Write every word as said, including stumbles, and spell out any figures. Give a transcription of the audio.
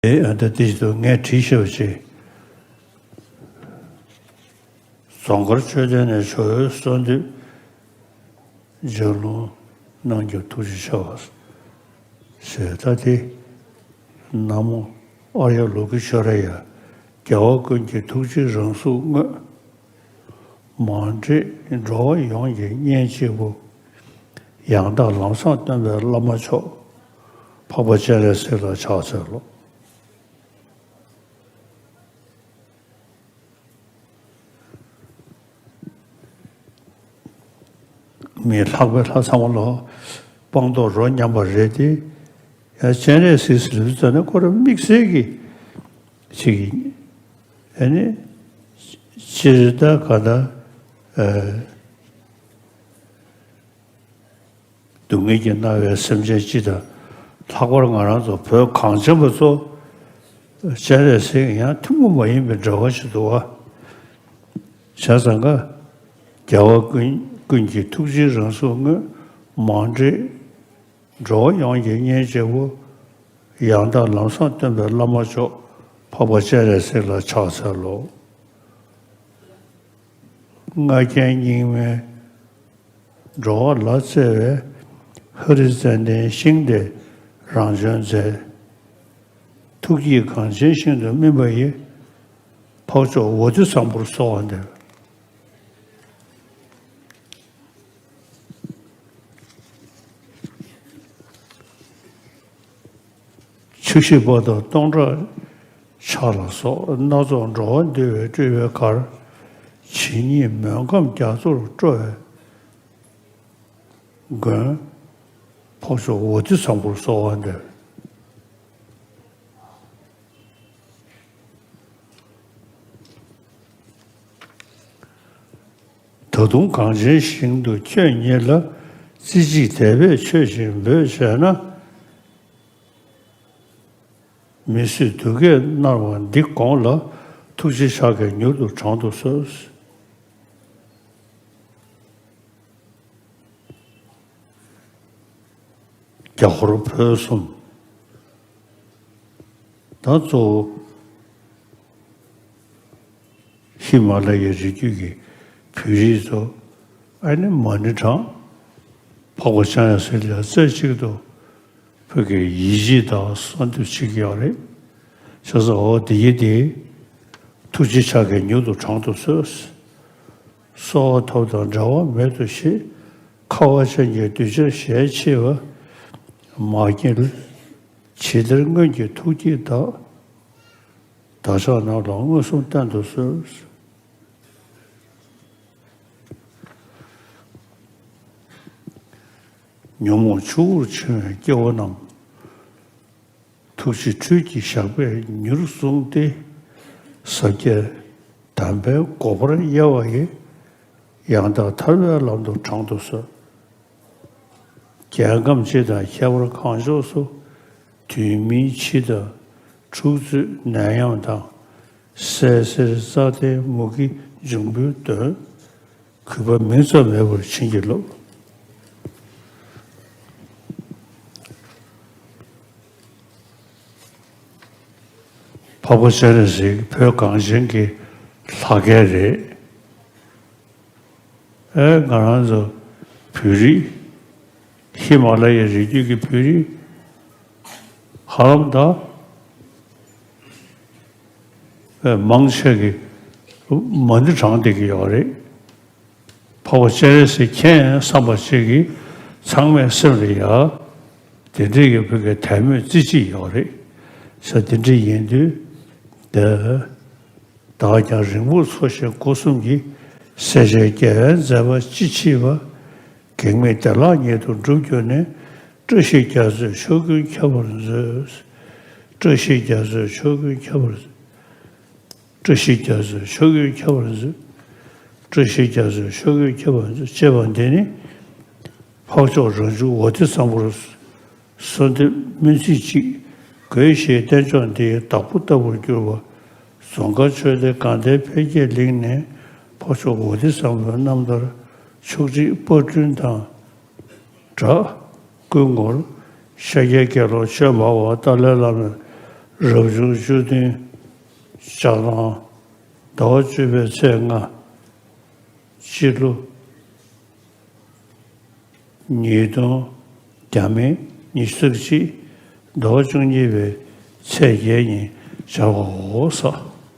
ཨེ་ཨ་ད་དེ་བཞིན་དུ་ངས་བྲིས་བཞག་པ་ཅིག་རྫོང་དཀར་མཆོད་རྟེན་ནས་ཇོ་བོའི་གསོལ་འདེབས་ལྗགས་ལུང་གནང་རྒྱུ་ཐུགས་རྗེ་ཆེ་བ་ཞེས། ད་དེ་ན་མོ་ཨཱརྱ་ལོ་ཀི་ཤྭ་ར་ཡ། རྒྱལ་བ་ཀུན་གྱི་ཐུགས་རྗེའི་རང་གཟུགས་དངོས། མ་འདྲེས་འགྲོ་བ་ཡོངས་ཀྱི་གཉེན་གཅིག་པུ། ཡང་དག་ལམ་བཟང་སྟོན་པའི་བླ་མ་མཆོག་འཕགས་པ་སྤྱན་རས་གཟིགས་ལ་ཕྱག་འཚལ་ལོ། མི་ལྷག་པའི་ལྷ་ཚང་མ་ལ་སྤངས་རྟོགས་རོ་མཉམ་པ་རེད་དེ། ཡང་སྤྱན་རས་གཟིགས་ཟེར་ཙམ་ནས་ཁོ་རང་དམིགས་བསལ་གྱི་ཅིག་ཨ་ནི་སྤྱིར་ད་ག་ད་ཨ། སྡུག་བསྔལ་གྱིས་མནར་བའི་སེམས་ཅན་སྤྱི་དང་། ལྷག་པར་ང་རང་ཚོ་བོད་གངས་ཅན་པ་ཚོ་སྤྱན་རས་གཟིགས་ཡང་ཐུན་མོང་མ་ཡིན་པའི་འབྲེལ་བ་ཞིག་འདུག་བ། བྱས་ཙང་ཀ་རྒྱལ་བ་ཀུན་ཀུན་གྱི་ཐུགས་རྗེའི་རང་གཟུགས་དངོས། མ་འདྲེས་འགྲོ་བ་ཡོངས་ཀྱི་གཉེན་གཅིག་པུ། ཡང་དག་ལམ་བཟང་སྟོན་པའི་བླ་མ་མཆོག་འཕགས་པ་སྤྱན་རས་གཟིགས་ལ་ཕྱག་འཚལ་ལོ། ང་རྒྱལ་སྙིགས་མའི་འགྲོ་བ་ལ་བརྩེ་བའི། ཧ་རི་ཙནྡྲའི་ཞིང་དེར་རང་བྱོན་མཛད། ཐུགས་བསྐྱེད་གངས་ཅན་ཞིང་དུ་སྨིན་པ་ཡི། འཕགས་མཆོག་འོ་ཏི་བཟང་པོར་གསོལ་བ་འདེབས། ཆུ་ཤེལ་པ་དང་སྟོང་ཕྲག་ཆར་ལ་སོགས། སྣ་ཚོགས་འགྲོ་བ་འདུལ་བའི་སྤྲུལ་པའི་གར། ཇི་སྙེད་སྨོན་ཁམས་རྒྱ་མཚོར་སྤྲོ་བའི་མགོན། འཕགས་མཆོག་འོ་ཏི་བཟང་པོར་གསོལ་བ་འདེབས། ད་དུང་གངས་ཅན་ཞིང་དུ་ཁྱོད་ཉིད་ལ། རྩེ་གཅིག་དད་པས་མཆོད་ཅིང་འབོད་བྱས་ན། མི་བཟོད་སྡུག་བསྔལ་མནར་བ་འདི་དགོངས་ལ། ཐུགས་རྗེའི་ཕྱག་གིས་མྱུར་དུ་དྲང་དུ་གསོལ། རྒྱ་ཧོར་བོད་གསུམ། ད་གཙོ་བོ་ཧི་མ་ལ་ཡའི་རི་རྒྱུད་ཀྱི་བོད་རིགས་ཚོ་ཨ་ནི་མ་ཎི་བགྲང་། འཕགས་པ་སྤྱན་རས་གཟིགས་ལ་རྩེ་གཅིག་ཏུ་བོད་ཀྱི་ཡིད་ཆེས་དང་གསོལ་འདེབས་བྱེད་ཀྱི་ཡོད་རེད། བྱས་ཙང་འོ་དེ་ཡི་དེ་ཐུགས་རྗེའི་ཕྱག་གིས་མྱུར་དུ་དྲང་དུ་གསོལ། གསོལ་བ་ཐོབ་དང་འབྲལ་བ་མེད་དོ་ཞེས། ཁ་བ་ཅན་གྱི་གདུལ་བྱ་ཞལ་ཕྱེ་བ། མ་སྐྱེས་ལ་ཇི་ལྟར་སྔོན་གྱི་ཐུགས་བསྐྱེད་དག། བདག་ཅག་རྣམས་ལ་མངོན་སུམ་བསྟན་དུ་གསོལ། ཉོན་མོངས་ཆུ་བོར་ཕྱིན་པའི་སྐྱེ་བོ་རྣམས། ཐུགས་རྗེའི་ཁྲུས་ཀྱི་ཞགས་པས་མྱུར་བཟུང་སྟེ། ཟབ་རྒྱས་དམ་པའི་གོ་འཕང་དབྱེ་བ་ཡི། ཡང་དག་ཐར་པའི་ལམ་དུ་དྲང་དུ་གསོལ། རྒྱལ་ཁམས་སྤྱི་དང་ཁྱད་པར་གང་ཕྱོགས་སུ། དུས་མིན་འཆི་དང་འཁྲུག་རྩོད་ནད་ཡམས་དང་། སད་སེར་རྩ་ལྟའི་མུ་གེ་འབྱུང་པོའི་གདོན། གུས་པས་མིང་ཙམ་མེད་པར་བྱིན་གྱིས་རློབས། འཕགས་པ་སྤྱན་རས་གཟིགས་བོད་གངས་ཅན་གྱི་ལྷ་སྐལ་རེད། ཨེ་ང་རང་ཚོ་བོད་རིགས། ཧི་མ་ལ་ཡའི་རི་རྒྱུད་ཀྱི་བོད་རིགས་ཧ་ལམ་ད་ཨེ་མང་ཆེ་གིས་མ་ཎི་བགྲངས་བསྡད་ཀྱི་ཡོད་རེད། འཕགས་པ་སྤྱན་རས་གཟིགས་མཁྱེན་བསམ་པ་ཅིག་གིས་ཚང་མའི་སེམས་ལ་ཡ་དེ་འདྲའི་གི་བོད་ཀྱི་དད་མོས་རྩེ་གཅིག་ཡོད་རེད། ས་དེ་འདྲ་ཡིན་དུས་འདི། བདག་ཀྱང་རིང་པོར་འཚོ་ཞིང་སྒོ་གསུམ་གྱི་སྲས་བཅས་རྒྱལ་བའི་མཛད་པ་ཅི་མཆིས་པ། གེགས་མེད་བདེ་བླག་ཉིད་དུ་འགྲུབ་གྱུར་ནས། བཀྲ་ཤིས་རྒྱ་མཚོའི་ཕྱོགས་ཀུན་ཁྱབ་པར་མཛོད། བཀྲ་ཤིས་རྒྱ་མཚོའི་ཕྱོགས་ཀུན་ཁྱབ་པར་མཛོད། བཀྲ་ཤིས་རྒྱ་མཚོའི་ཕྱོགས་ཀུན་ཁྱབ་པར་མཛོད། བཀྲ་ཤིས་རྒྱ་མཚོའི་ཕྱོགས་ཀུན་ཁྱབ་པར་མཛོད་ཅེས་པ་འདི་ནི། འཕགས་མཆོག་རང་བྱུང་འོ་ཏི་བཟང་པོར་གསོལ་འདེབས་སྨོན་ཚིག་ཅིག། གོས་ཞེས་རྟེན་མཆོག་འདི་ཡི་བདག་པོ་ལྟ་བུར་གྱུར་པ། རྫོང་དཀར་ཆོས་སྡེ་དགའ་ལྡན་འཕེལ་རྒྱས་གླིང་ནས་འཕགས་མཆོག་འོ་ཏི་བཟང་པོའི་རྣམ་ཐར་ཕྱོགས་སྒྲིག་པར་སྐྲུན་དང་སྦྲགས། སྐུ་ངོར་ཤཱཀྱའི་དགེ་སློང་ཆོས་འབར་བ་ཏཱ་ལའི་བླ་མའི་ རབ་བྱུང་བཅུ་བདུན་ལྕགས་གླང་ཟླ་བ་བཅུ་པའི་ཚེས་ལྔ། སྤྱི་ལོ་ཉིས་སྟོང་། རྒྱ་མིའི་ཉི་ཤུ་རྩ་གཅིག་ཟླ་བ་བཅུ་གཉིས་པའི་ཚེས་བརྒྱད་ཉིན་བྱ་བའོ་ས།